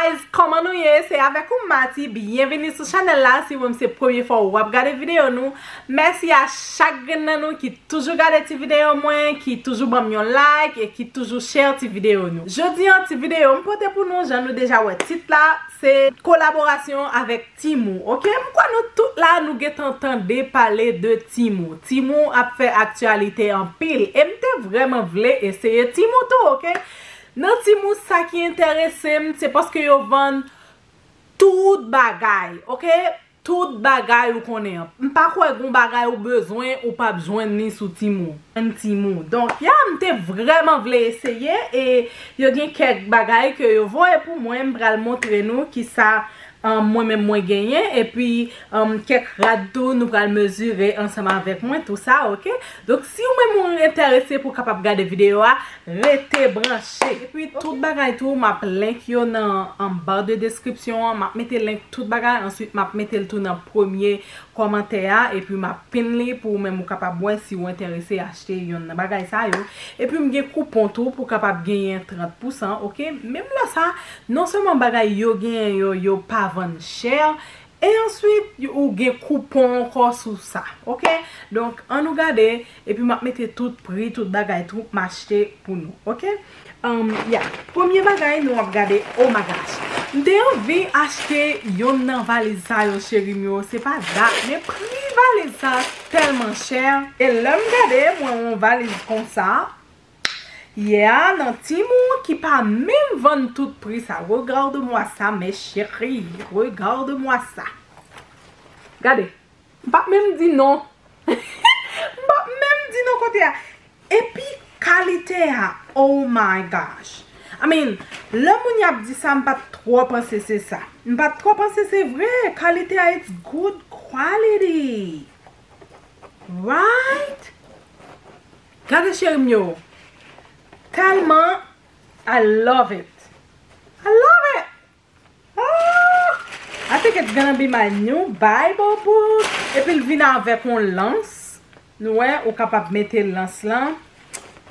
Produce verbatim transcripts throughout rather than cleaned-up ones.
Guys, kòman nou ye? Se avèk ou Mati. Byenvini sou chanèl la. Si ou menm se premye fwa w ap gade videyo nou, mèsi a chak grenn nan nou ki toujou gade ti videyo mwen, ki toujou ban m yon like e ki toujou share ti videyo nou. Jodi an, ti videyo m pote pou nou, jan nou deja wè tit la, se kolaborasyon avèk Temu, oke? M kwè nou tout la, nou gentan tande pale de Temu. Temu ap fè aktyalite anpil, e m te vrèman vle eseye Temu tou, oke? Nan Temu, sa ki enterese m, se paske yo vann tout bagay, oke? Tout bagay ou konnen an. M pa kwè gon bagay ou bezwen, ou p ap jwenn li sou Temu. Jwenn Temu. Donk, ya, m te vrèman vle eseye, e yo gen kèk bagay ke yo voye pou mwen, m pral montre nou kisa, um, mwen menm mwen genyen, epi, um, kèk rad tou, nou pral mezire ansanm avèk mwen, tou sa, oke? Donk, si ou menm ou enterese pou kapab gade videyo a, rete branche. Epi, tout bagay tou, m ap link yo nan, um, bar de description an, m ap mete link tout bagay, answit, m ap mete l tou nan premye kòmantè a, epi m ap pin li pou ou menm ou kapab wè si ou enterese achte yonn nan bagay sa yo. Epi m gen koupon tou pou kapab genyen trant pousan, oke? Menm lè sa, non sèlman bagay yo genyen yo, yo pa vann chè, e answit, ou gen koupon ankò sou sa, oke? Donk, ann nou gade, epi m ap mete tout pri, tout bagay tou, m achte pou nou, oke? Um, ya, premye bagay nou ap gade, oh my gosh. M te anvi achte yonn nan valiz sa yo, cheri m yo. Se pa dat, men pri valiz sa tèlman chè. E lè m gade, mwen, yon valiz konsa, yeah, nan Temu ki pa menm vann tout pri sa. Regarde-moi ça, mes chéris. Regarde-moi ça. Gade. M p ap menm di non. M p ap menm di non kote a. Epi kalite a, oh my gosh. I mean, lè moun y ap di sa, m pa t twò panse se sa. M pa t twò panse se vre. Kalite a, it's good quality. Right? Gade cheri m yo. Tèlman, I love it. I love it. Ah! I think it's gonna be my new Bible book. Epi l vin avèk yon lans. Nou wè, ou kapab mete lans lan.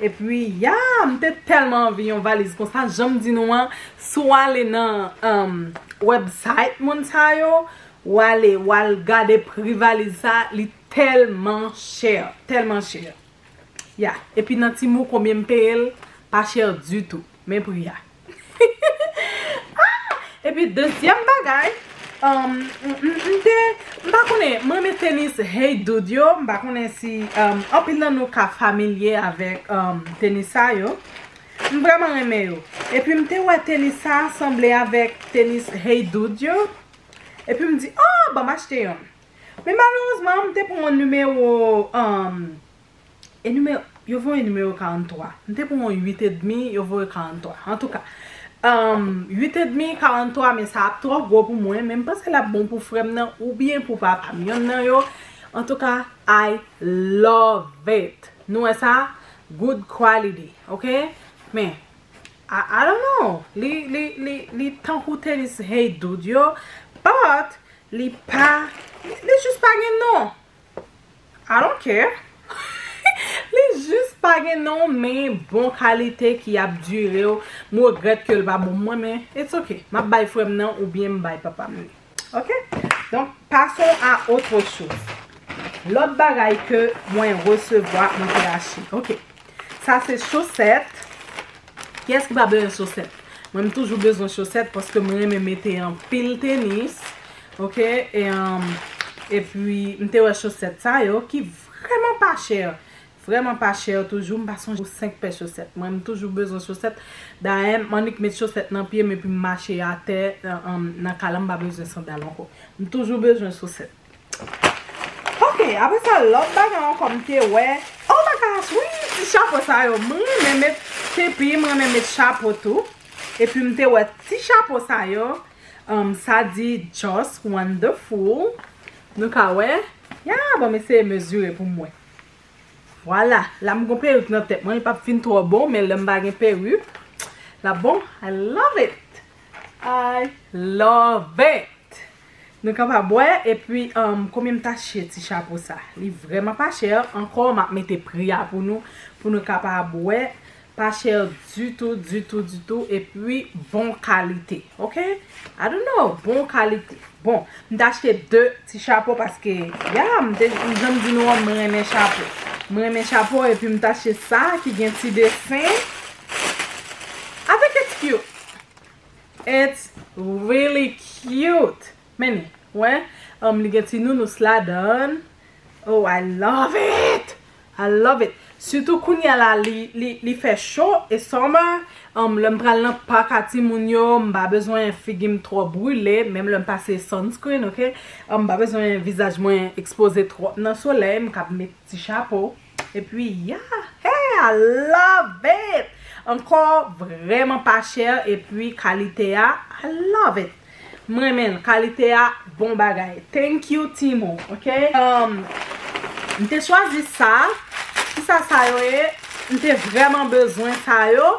Epi, ya, m te tèlman anvi yon valiz konsa. Jan m di nou an, si w ale nan, um, website moun sa yo, w ale, w al gade pri valiz sa, li tèlman chè, tèlman chè. Ya, epi nan Temu, konbyen m peye l, pa chè ditou. Men pri a. Ah! Epi dezyèm bagay, um, m, m, m te, m pa konnen, m renmen tenis Hey Dude yo, m pa konnen si, um, anpil nan nou ka familye avèk, um, tenis sa yo. M vrèman renmen yo. Epi m te wè tenis sa sanble avèk tenis Hey Dude yo. Epi m di, oh, ban m achte yonn. Men malerezman, m te pran yon nimewo, um, E nimewo, yo voye nimewo karannntwa. M te pran yon uit edmi, yo voye karannntwa. Antouka, um, uit edmi, karannntwa, men sa ap twò gwo pou mwen, men m panse l ap bon pou frè m nan oubyen pou papa m. Yonn nan yo, antouka, I love it. Nou wè sa? Good quality, oke? Men, I, I don't know. Li, li, li, li tankou tenis Hey Dude yo, but li pa, li, li jis pa gen non. I don't care. Li jis pa gen non, men bon kalite ki ap dire w. M regrèt ke l pa bon mwen, men it's ok. M ap bay frè m nan oubyen m bay papa m li. Ok? Donk, passons à autre chose. Lòt bagay ke mwen resevwa, mwen te achte. Ok. Sa se chosèt. Kiyès ki pa bezwen chosèt? Mwen, m toujou bezwen chosèt paske m renmen mete anpil tenis. Ok? E, um, epi, m te wè chosèt sa yo ki vrèman pa chè. Vrèman pa chè toujou. M pa sonje pou senk pè chosèt. Mwen, m toujou bezwen chosèt. Dayè, m annik met chosèt nan pye m epi m mache atè, um, nan kay la, m pa bezwen sandal ankò. M toujou bezwen chosèt. Ok, apre sa, lòt bagay ankò m te wè. Oh my gosh, wi, ti chapo sa yo. M renmen met kepi, m renmen met chapo tou. Epi m te wè ti chapo sa yo. Um, sa di just wonderful. Nou ka wè. Ya, bon, m eseye mezire pou m wè. Vwala, la m gon perik nan tèt mwen, li p ap fin twò bon, men lè m pa gen perik, l ap bon. I love it. I love it. Nou kapab wè, epi, um, konbyen m t achte ti chapo sa. Li vrèman pa chè, ankò, m ap mete pri a pou nou, pou nou kapab wè. pa chè ditou, ditou, ditou, epi bon kalite, ok? I don't know, bon kalite. Bon, m te achte de ti chapo paske, ya, m te, jan m di nou an, mwen renmen chapo. Mwen renmen chapo, epi m te achte sa ki gen ti desen. I think it's cute. It's really cute. Men, wè, um, li gen ti nounous ladan. Oh, I love it! I love it! Sitou kounye a la, li, li, li fè cho e summer. Um, lè m pral nan pak a timoun yo, m pa bezwen figi m twò brile, menm lè m pase sunscreen, ok? Um, m pa bezwen vizaj mwen ekspoze twòp nan solèy, m kab met ti chapo. Epi, yeah, hey, I love it! Ankò vrèman pa chè, epi kalite a, I love it! Mwen renmen l, kalite a bon bagay. Thank you, Temu, ok? Um, m te chwazi sa. Kisa sa yo ye? M te vrèman bezwen sa yo.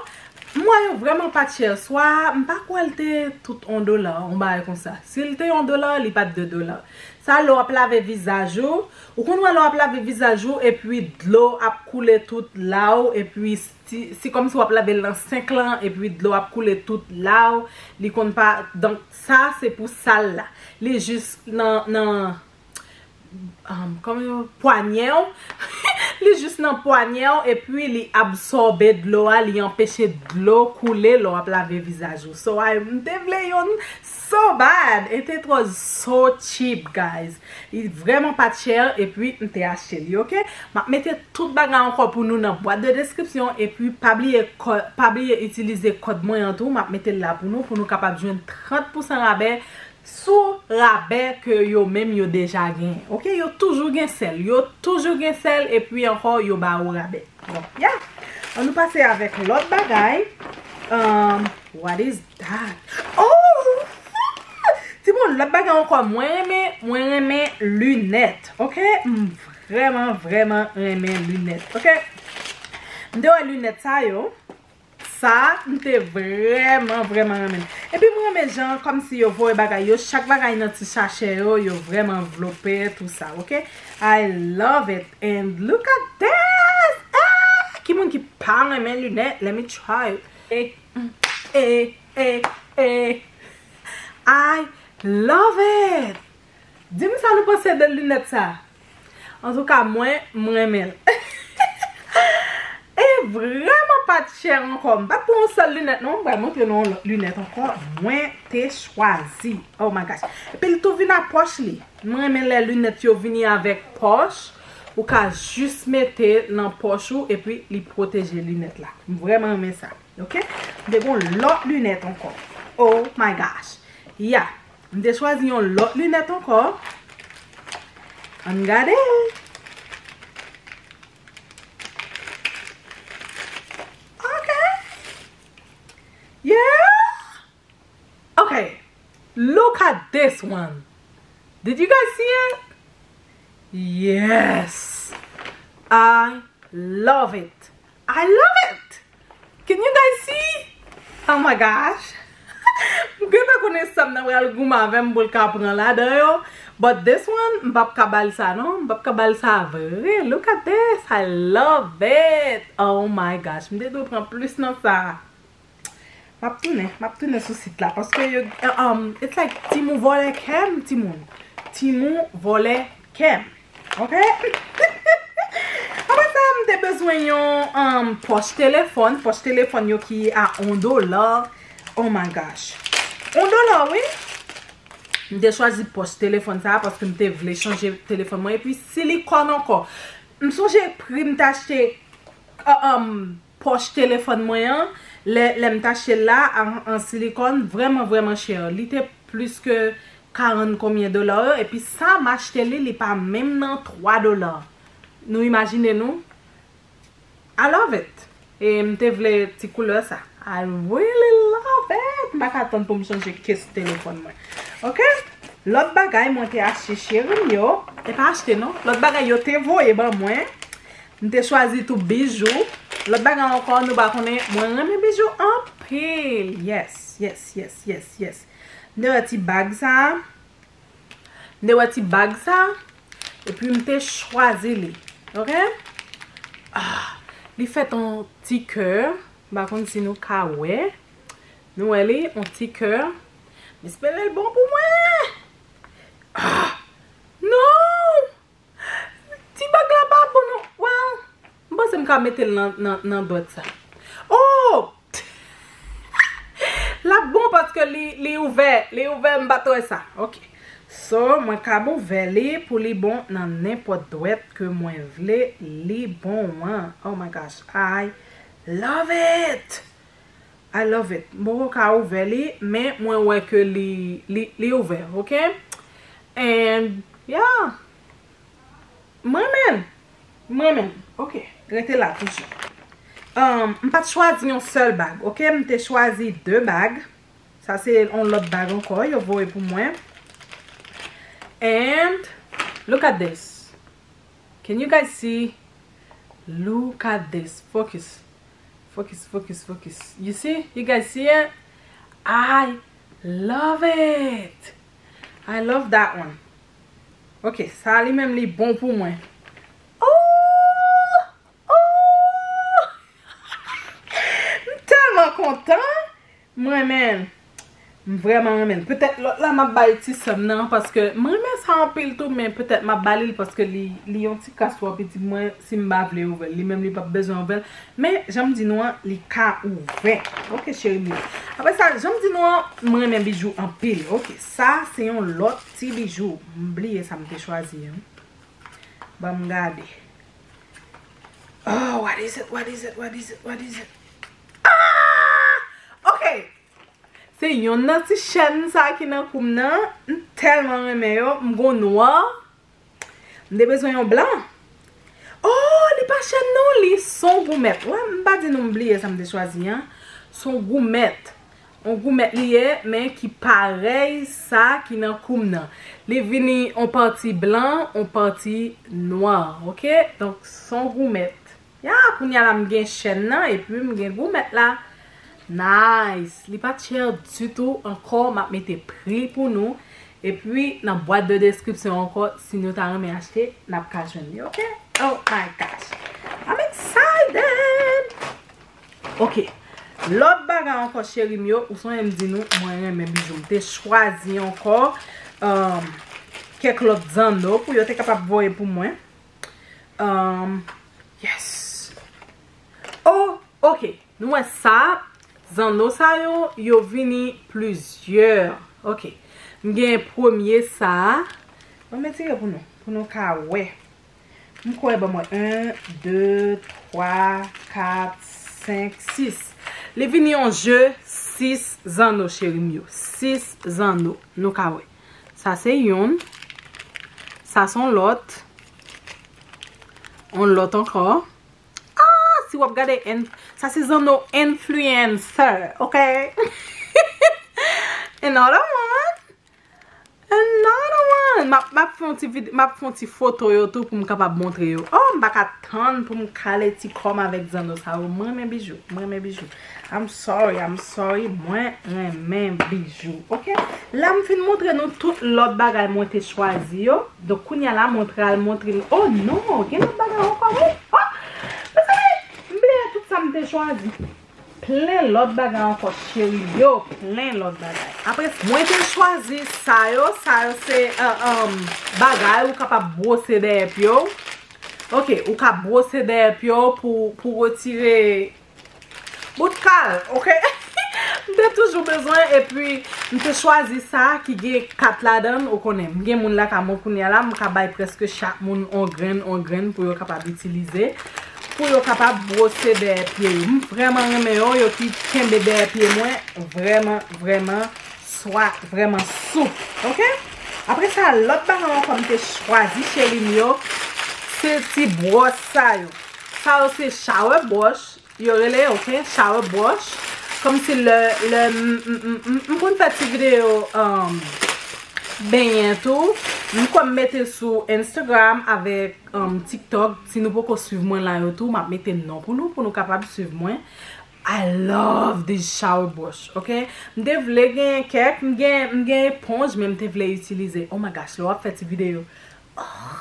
M wè yo vrèman pa t chè. Swa, m pa kwè l te tout yon dola, yon bagay konsa. Si l te yon dola, li pa t de dola. Sa lè w ap lave vizaj ou, ou konn wè lè w ap lave vizaj ou, epi dlo ap koule tout la w, epi si, si kòmsi w ap lave l nan senk lan, epi dlo ap koule tout la w, li konn pa, donk sa se pou sal la. Li jis nan, nan, um, kòman yo, pwanyè w. Li jis nan pwanyè w, epi li absòbe dlo a, li anpeche dlo koule lè w ap lave vizaj ou. So, I, m te vle youn so bad. And it was so cheap, guys. Li vrèman pa t chè, epi m te achte li, ok? M ap mete tout bagay ankò pou nou nan bwat de deskripsyon, epi pa bliye kò-, pa bliye itilize kòd mwen an tou, m ap mete l la pou nou, pou nou kapab jwenn trant pousan rabè sou rabè ke yo menm yo deja genyen. Ok, yo toujou gen sèl, yo toujou gen sèl, epi ankò yo ba ou rabè. Bon, yeah. Ann nou pase avèk lòt bagay. Um, what is that? Oh! Timoun, lòt bagay ankò, mwen renmen, mwen renmen linèt. Ok? M vrèman, vrèman renmen linèt. Ok? M te wè linèt sa yo. Sa, m te vrèman, vrèman renmen. Epi m renmen jan kòmsi yo voye bagay yo, chak bagay nan ti sachè yo, yo vrèman vlope, tou sa, ok? I love it. And look at this! Ah! Ki moun ki pa renmen linèt? Let me try it. Eh, eh, eh, eh. I love it! Di m sa nou panse de linèt sa. Antouka, mwen, m renmen l. E vrèman pa t chè ankò. M pa t pran yon sèl linèt, non. M pral montre nou yon lòt linèt ankò. Mwen te chwazi. Oh my gosh. Epi l tou vin ak pòch li. M renmen lè linèt yo vini avèk pòch. Ou ka jis mete nan pòch ou, epi li pwoteje linèt la. M vrèman renmen sa. Ok? M te gon lòt linèt ankò. Oh my gosh. Yeah. M te chwazi yon lòt linèt ankò. Ann gade. Ok. Yeah. Ok. Look at this one. Did you guys see it? Yes. I love it. I love it. Can you guys see? Oh my gosh. M gentan konnen Sam nan pral goumen avè m pou l ka pran ladan yo. But this one, m p ap ka ba l sa non. M p ap ka ba l sa vre. Look at this. I love it. Oh my gosh. M te dwe pran plis nan sa. M ap tounen, m ap tounen sou sit la. Paske yo, um, it's like Temu vòlè kè m, timoun. Temu vòlè kè m. Ok? Apre sa, m te bezwen yon, um, pòch telefòn. Pòch telefòn yo ki a yon dola. Oh my gosh. Yon dola, wi. M te chwazi pòch telefòn sa a paske m te vle chanje telefòn mwen. Epi silikòn ankò. M sonje pri m t achte, uh, um, pòch telefòn mwen an, lè, lè m t achte l la, an, an silikòn, vrèman, vrèman chè. Li te plis ke karant konbyen dola yo, epi sa m achte li, li pa menm nan twa dola. Nou imajine nou? I love it. E m te vle ti koulè sa. I really love it. M pa ka tann pou m chanje case telefòn mwen. Ok? Lòt bagay mwen te achte cheri m yo. E pa achte non. Lòt bagay yo te voye ban mwen. M te chwazi tou bijou. Lòt bagay ankò, nou pa konnen, mwen renmen bijou anpil. Yes, yes, yes, yes, yes. M te wè ti bag sa. M te wè ti bag sa. Epi m te chwazi li. Ok? Ah, li fèt an ti kè. M pa konn si nou ka wè. Nou wè li, yon ti kè. M espere l bon pou mwen. Ah! Non! Ti bag la pa bon non. Well, m panse m ka mete l nan, nan, nan dwèt sa. Oh! L ap bon paske li, li ouvè. Li ouvè, m pa t wè sa. Ok. So, mwen kab ouvè li pou li bon nan nenpòt dwèt ke mwen vle li bon an. Oh my gosh, I love it! I love it. M poko ka ouvè li, men mwen wè ke li, li, li ouvè, ok? And, yeah. M renmen l. M renmen l. Ok, rete la toujou. Um, m pa t chwazi yon sèl bag, ok? M te chwazi de bag. Sa se yon lòt bag ankò, yo voye pou mwen. And look at this. Can you guys see? Look at this. Focus. Focus, focus, focus. You see? You guys see it? I love it. I love that one. Ok, sa li menm li bon pou mwen. Oh! Oh! M tèlman kontan. M renmen l. M vrèman renmen l. Petèt lòt la m ap bay ti sè m nan, paske m renmen sa anpil tou, men petèt m ap ba li l paske li, li yon ti kras twò piti pou mwen si m pa vle ouvè l. Li menm li p ap bezwen ouvè l. Men, jan m di nou an, li ka ouvè. Ok, cheri m yo. Apre sa, jan m di nou an, m renmen bijou anpil. Ok, sa se yon lòt ti bijou. M bliye sa m te chwazi an. Ban m gade. Oh, what is it? What is it? What is it? What is it? Ah! Ok. Se yonn nan ti chèn sa ki nan kou m nan. M tèlman renmen yo. M gon nwa. M te bezwen yon blan. Oh, li pa chèn non, li son goumèt. Wè, m pa di nou m bliye sa m te chwazi an. Son goumèt. On goumèt li ye, men ki parèy sa ki nan kou m nan. Li vini on pati blan, on pati nwa, ok? Donk, son goumèt. Ya, kounye a la m gen chèn nan, epi m gen goumèt la. Nice! Li pa t chè ditou ankò, m ap mete pri pou nou. Epi, nan bwat de deskripsyon ankò, si nou ta renmen achte, n ap ka jwenn li, ok? Oh my gosh! I'm excited! Ok. Lòt bagay ankò, cheri m yo, ou sonje m di nou, mwen renmen bijou. M te chwazi ankò, um, kèk lòt zanno pou yo te kapab voye pou mwen. Um, yes. Oh, ok. Nou wè sa, zanno sa yo, yo vini plizyè. Ok. M gen premye sa. Mwen retire pou nou, pou nou ka wè. M kwè ban mwen en, de, twa, kat, senk, sis. Li vini yon je sis zanno, cheri m yo. Sis zanno. Nou ka wè. Sa se yonn. Sa se yon lòt. Yon lòt ankò. Ah, si w ap gade, en, sa se zanno influencer, ok? Another one. Another one. M ap, m ap fè yon ti vid-, m ap fè yon ti foto yo tou pou m kapab montre yo. Oh, m pa ka tann pou m kale ti kò m avèk zanno sa yo. Mwen renmen bijou. Mwen renmen bijou. I'm sorry, I'm sorry. Mwen renmen bijou. Ok? La m fin montre nou tout lòt bagay mwen te chwazi yo. Donk, kounye a la, mwen pral montre nou. Oh non, gen lòt bagay ankò, wi. Oh, mezanmi, m bliye tout sa m te chwazi. Plen lòt bagay ankò, cheri m yo, plen lòt bagay. Apre, mwen te chwazi sa yo, sa yo se, uh, um, bagay ou kapab bwose dèyè pye w. Ok, ou ka bwose dèyè pye w pou, pou retire bout kal, ok? M te toujou bezwen, epi m te chwazi sa ki gen kat ladan l, ou konnen. M gen moun lakay mwen kounye a la, m ka bay prèske chak moun on grenn, on grenn pou yo kapab itilize, pou yo kapab bwose dèyè pye yo. M vrèman renmen yo, yo ki kenbe dèyè pye mwen, vrèman, vrèman swa, vrèman soup, ok? Apre sa, lòt bagay ankò m te chwazi, cheri m yo, se ti bwòs sa yo. Sa yo se shower brush, yo rele, ok, shower brush. Kòmsi lè, lè m, m, m, m, m konn fè ti videyo, um, benyen tou. M kwè m mete sou Instagram avèk, um, TikTok. Si nou poko swiv mwen la yo tou, m ap mete non pou nou, pou nou kapab swiv mwen. I love this shower brush, ok? M te vle gen kèk, m gen, m gen eponj, men m te vle itilize. Oh my gosh, lè w ap fè ti videyo. Oh,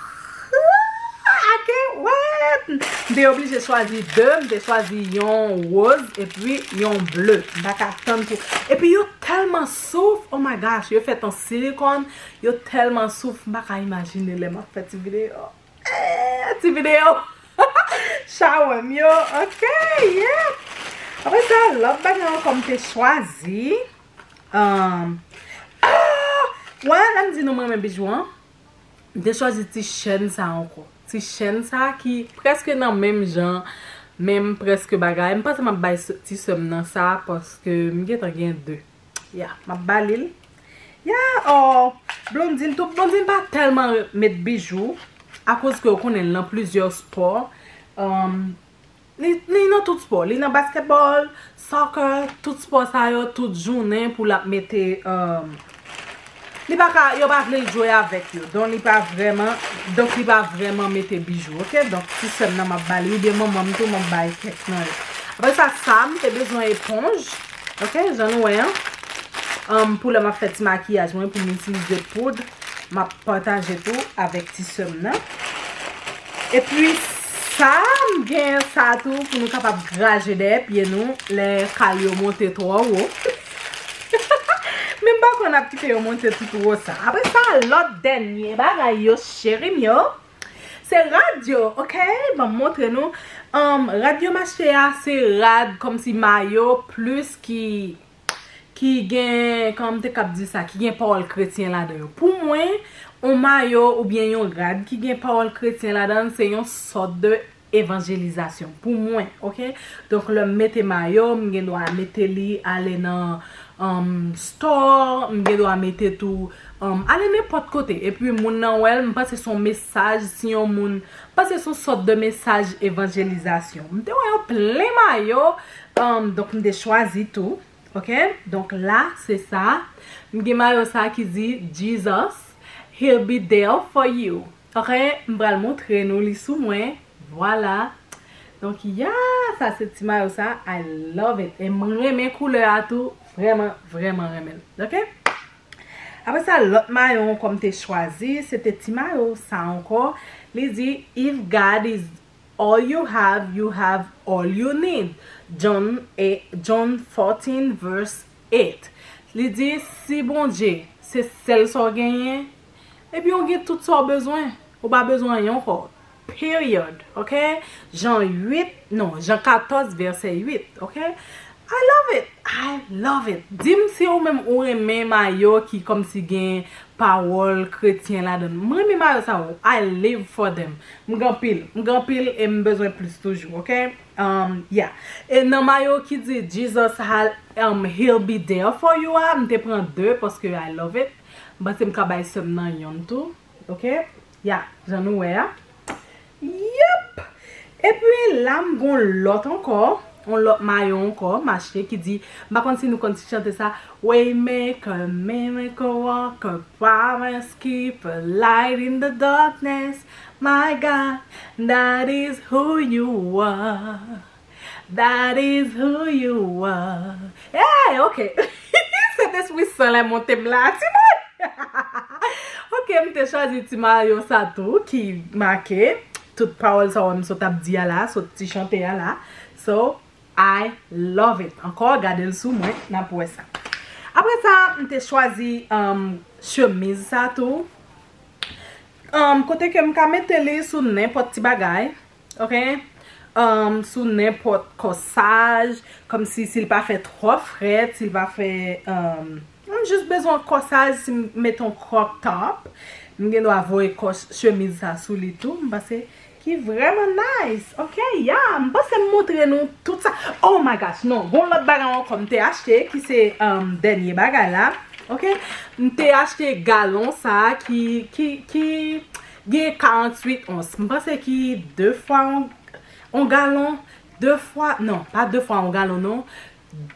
I can't wait! M te oblije chwazi de, m te chwazi yon woz epi yon ble. M pa ka tann pou. Epi yo tèlman souf, oh my gosh, yo fèt an silikòn, yo tèlman souf, m pa ka imajine lè m ap fè ti videyo. Eh, ti videyo. Chawèm yo, ok, yeah. Apre sa, lòt bagay ankò m te chwazi. Um, ah! Wè, lè m di nou m renmen bijou an. M te chwazi ti chèn sa ankò. Ti chèn sa ki prèske nan menm jan, menm prèske bagay. M panse m ap bay s- ti sè m nan sa paske m gentan gen de. Ya, m ap ba li l. Ya, oh, Blondine tou. Blondine pa tèlman met bijou akoz ke w konnen l nan plizyè spò. Um, li, li nan tout spò. Li nan basketball, soccer, tout spò sa yo, tout jounen pou l ap mete, um, li pa ka, yo pa vle l jwe avèk yo. Donk li pa vrèman, donk li pa vrèman mete bijou, ok? Donk ti sè m nan m ap ba li, oubyen manman m tou m ap bay kèk nan yo. Apre sa, sa m te bezwen eponj, ok? Jan nou wè an, um, pou lè m ap fè ti makiyaj mwen, pou m itilize poud, m ap pataje tou avèk ti sè m nan. Epi sa, m gen sa tou pou nou kapab graje dèyè pye nou lè kal yo monte twò wo. Men m pa konn ap kite yo monte tout wo sa. Apre sa, lòt dènye bagay yo, cheri m yo, se rad yo, ok? Ban m montre nou. Um, rad yo m achte a, se rad kòmsi mayo plis ki ki gen, kòman m te kab di sa, ki gen pawòl kretyen ladan yo. Pou mwen, yon mayo oubyen yon rad ki gen pawòl kretyen ladan l, se yon sòt de evanjelizasyon. Pou mwen, ok? Donk, lè m mete mayo, m gen dwa mete li ale nan um, store, m gen dwa mete tou um, ale nenpòt kote. Epi moun nan wè l, m panse se yon mesaj, si yon moun, m panse se yon sòt de mesaj evanjelizasyon. M te wè yo plen mayo, um, donk m te chwazi tou. Ok, donk la, se sa. M gen mayo sa ki di, Jesus, he'll be there for you. Ok, m pral montre nou li sou mwen. Vwala. Donk, ya, sa se ti mayo sa. I love it. E m renmen koulè a tou. Vrèman, vrèman renmen l. Ok? Apre sa, lòt mayo ankò m te chwazi, se te ti mayo sa ankò. Li di, if God is all you have, you have all you need. John, eh, John fourteen verse eight. Li di, si Bondye se sèl sa w genyen, ebyen w gen tout sa w bezwen. Ou pa bezwen anyen ankò. Period. Ok? Jan uit, non, Jan katòz vèsè uit. Ok? I love it. I love it. Di m si ou menm ou renmen mayo ki kòmsi gen pawòl kretyen ladan l. Mwen renmen mayo sa yo. I live for them. M gen anpil. M gen anpil e m bezwen plis toujou, ok? Um, yeah. E nan mayo ki di Jesus ha- um, he'll be there for you a, m te pran de paske I love it. M panse m ka bay sè m nan yonn tou, ok? Yeah, jan nou wè a. Yep! Epi la m gon lòt ankò, yon lòt mayo ankò, m achte ki di, m pa konn si nou konn ti chante sa, Waymaker, miracle worker, promise keeper, light in the darkness, my God, that is who you are. That is who you are. Hey, ok. Sentespri san lè monte m la, timoun. Ok, m te chwazi ti mayo sa tou ki make tout pawòl sa w m sot ap di a la, sot ti chante a la. So, I love it. Ankò, gade l sou mwen, n ap wè sa. Apre sa, m te chwazi um, chemiz sa tou. Um, kote ke m ka mete li sou nenpòt ti bagay. Ok? Um, sou nenpòt kòsaj, kòmsi si l pa fè twò frèt, si l pa fè, um, m jis bezwen kòsaj, si m met yon crop top, m gen dwa voye kòs chemiz sa sou li tou, m panse ki vrèman nice. Ok, yeah, m panse m montre nou tout sa. Oh my gosh, non, gon lòt bagay ankò m te achte, ki se, um, dènye bagay la. Ok, m te achte galon sa ki, ki, ki gen karanntuit ons. M panse ki de fwa yon, yon galon, de fwa, non, pa de fwa yon galon, non.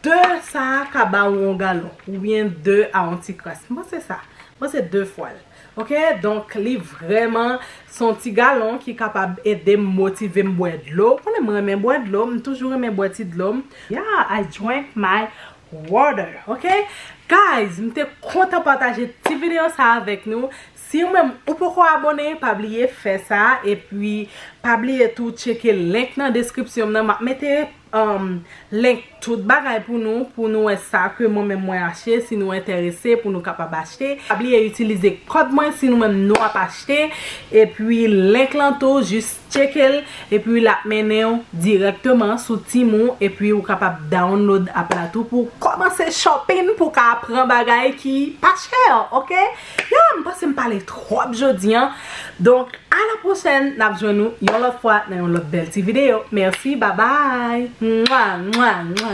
De sa a ka ba ou yon galon, oubyen de a yon ti kras. M panse sa. M panse de fwa l. Ok, donk li vrèman se yon ti galon ki kapab ede m motive m bwè dlo. Ou konnen m renmen bwè dlo, m toujou renmen bwè ti dlo m. Yeah, I drank my water, ok? Guys, m te kontan pataje ti videyo sa avèk nou. Si ou menm ou poko abone, pa bliye fè sa, epi pa bliye tou tcheke link nan deskripsyon m nan. M ap mete um, link tout bagay pou nou, pou nou wè sa ke mwen menm mwen achte, si nou enterese pou nou kapab achte. Pa bliye itilize kòd mwen si nou menm nou ap achte, epi link lan tou, jis tcheke l, epi l ap mennen w dirèkteman sou Temu, epi ou kapab download app la tou pou kòmanse shopping, pou ka pran bagay ki pa chè, oke? Ya, m panse m pale twòp jodi an. Donk, a la pwochèn, n ap jwenn nou yon lòt fwa nan yon lòt bèl ti videyo. Mèsi, babay! Mwa, mwa, mwa.